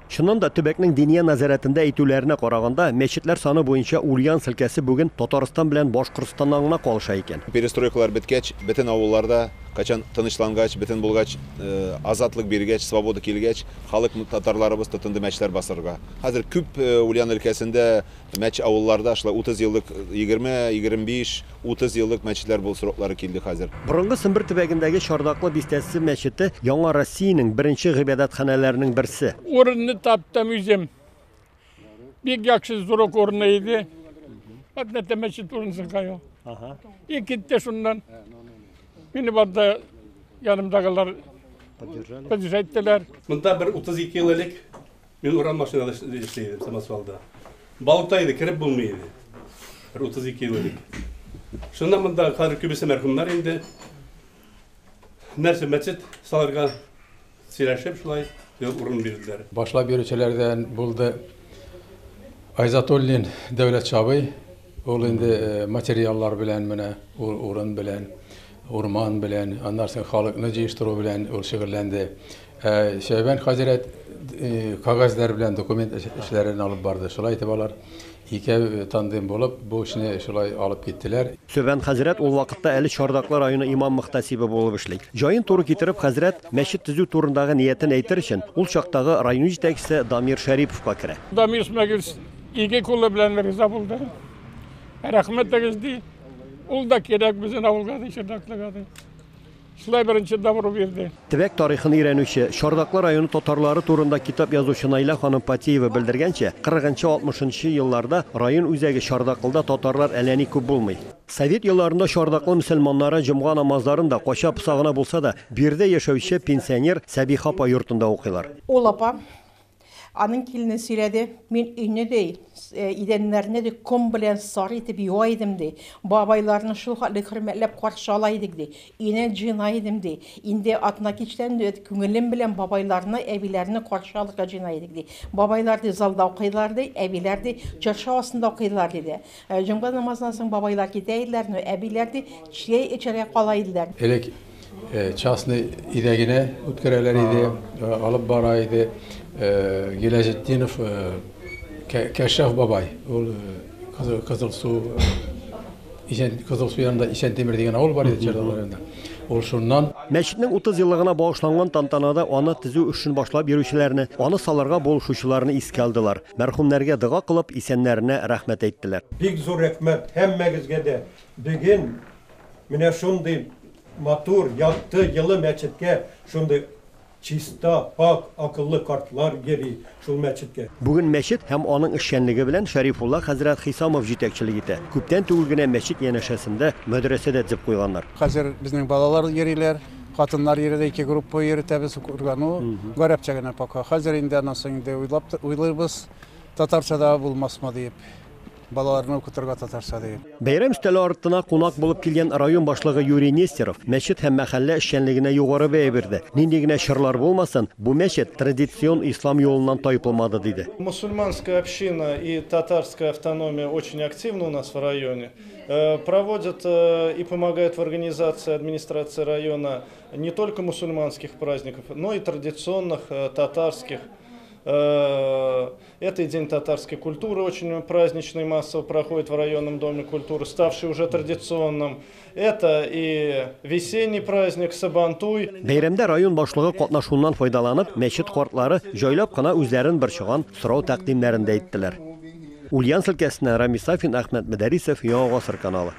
Чыннан да, төбәкнең Диния нәзарәтендә әйтүләренә караганда, мәчетләр саны буенча Ульяновск өлкәсе бүген Татарстан белән Башкортстаннан гына калыша икән. Перестройкалар беткәч, бөтен авылларда, качан тынычлангач, бөтен булгач, азатлык биргәч, свобода килгәч, халык татарларыбыз тотынды мәчетләр басырга. Хәзер күп Ульян өлкәсендә мәч авылларда шулай 30 еллык, 20, 25, 30 еллык мәчетләр бул сроклары килде хәзер. Борынгы Сембер төбәгендәге Чардаклы бистәсе мәчете Яңа Россиянең беренче гыйбадәтханәләренең берсе. Урынны таптым үзем. Бик яхшы зур урыны иде. Әтнәтә мәчет урынсын кая. И китте шуннан. Мине барда янымдагылар поддержать иттеләр. Монда бер 32 ел элек мин урам машинада эшли идем, самосвалда. Балта иде, кереп булмый иде. Бер 32 ел элек. Шуннан монда хәзер күбесе мәрхүмнәр инде. Нәрсә мәчет салырга сөйләшеп шулай урын бирделәр. Башлап йөрүчеләрдән булды Айзатуллин Дәүләт Шабый. Ул инде материаллар белән менә урын белән, урман белән, аннан соң халыкны җыештыру белән ул шөгыльләнде. Шәйбән хәзрәт кәгазьләр белән документ эшләрен алып барды. Шулай итеп алар икәү тандем булып бу эшне шулай алып киттеләр. Сөбән хәзрәт ул вакытта әле Чардаклы районы имам мөхтәсибе булып эшли. Җаен туры китереп хәзрәт мәчет төзү турындагы ниятен әйтер өчен ул чактагы район җитәкчесе Дамир Шәриповка керә. Дамир Исмәгилс ике кулы белән риза булды. Рәхмәтегез ди. Ул да кирәк безнең авылга ди, Чардаклыга ди. Шулай беренче добро бирде. Төбәк тарихын өйрәнүче, Чардаклы районы татарлары турында китап язучы Наилә ханым Патиева белдергәнчә, 40-60 елларда район үзәге Чардаклыда татарлар әллә ни күп булмый. Совет елларында Чардаклы мөселманнары җомга намазларын да кача пыса гына булса да, биредә яшәүче пенсионер Сәбиха апа йортында укыйлар. Ул апа аның килене сөйләде, мин өйне ди, идәннәрне ди ком белән сары итеп юа идем ди. Бабайларны шул хәтле хөрмәтләп каршы ала идек ди. Өйне җыйна идем ди. Инде атна кичтән күңелем белән бабайларны, әбиләрне каршы алырга җыйна идек ди. Бабайлар ди залда укыйлар ди, әбиләр ди чыршы астында укыйлар диде. Җомга намазыннан соң бабайлар китә иделәр, әбиләр ди чәй эчәргә кала иделәр. Элек частный өйдә генә үткәрәләр иде, алып бара иде Гиләҗетдинов Кәшәф бабай. Ул Кызылсу Исән Кызылсу янында Исәнтимер дигән авыл бар иде Чардаклы районында. Ул шуннан. Мәчетнең 30 еллыгына багышланган тантанада аны төзү эшен башлап йөрүчеләрне, аны салырга булышучыларны искә алдылар. Мәрхүмнәргә дога кылып, исәннәренә рәхмәт әйттеләр. Бик зур рәхмәт һәммәгезгә дә. Бүген менә шундый матур, якты, йылы мәчеткә шундый чиста, пак, акыллы картлар йөри шул мәчеткә. Бүген мәчет һәм аның эшчәнлеге белән Шәрифулла хәзрәт Хисамов җитәкчелек итә. Күптән түгел генә мәчет янәшәсендә мәдрәсә дә төзеп куйганнар. Хәзер безнең балалар йөриләр, хатыннар йөриләр, ике группа йөртәбез, ну, гарәпчә генә пока. Хәзер инде аннан соң инде уйлап уйлыйбыз, татарча да булмасмы диеп. Балаларны укытырга татарча диеп. Бәйрәм өстәле артына кунак булып килгән район башлыгы Юрий Нестеров мәчет һәм мәхәллә эшчәнлегенә югары бәя бирде. Нинди генә чорлар булмасын, бу мәчет традицион ислам юлыннан тайпылмады, диде. Мусульманская община и татарская автономия очень активны у нас в районе. Проводят и помогают в организации администрации района не только мусульманских праздников, но и традиционных татарских. Это и День татарской культуры очень праздничный, массово проходит в районном доме культуры, ставший уже традиционным. Это и весенний праздник Сабантуй. Бәйрәмдә район башлыгы катнашуыннан файдаланып, мәчет картлары җайлап кына үзләрен борчыган сорау тәкъдимнәрен дә әйттеләр. Ульяновск өлкәсеннән Рамис Сафин, Әхмәт Мөдәрисов, Яңа Гасыр каналы.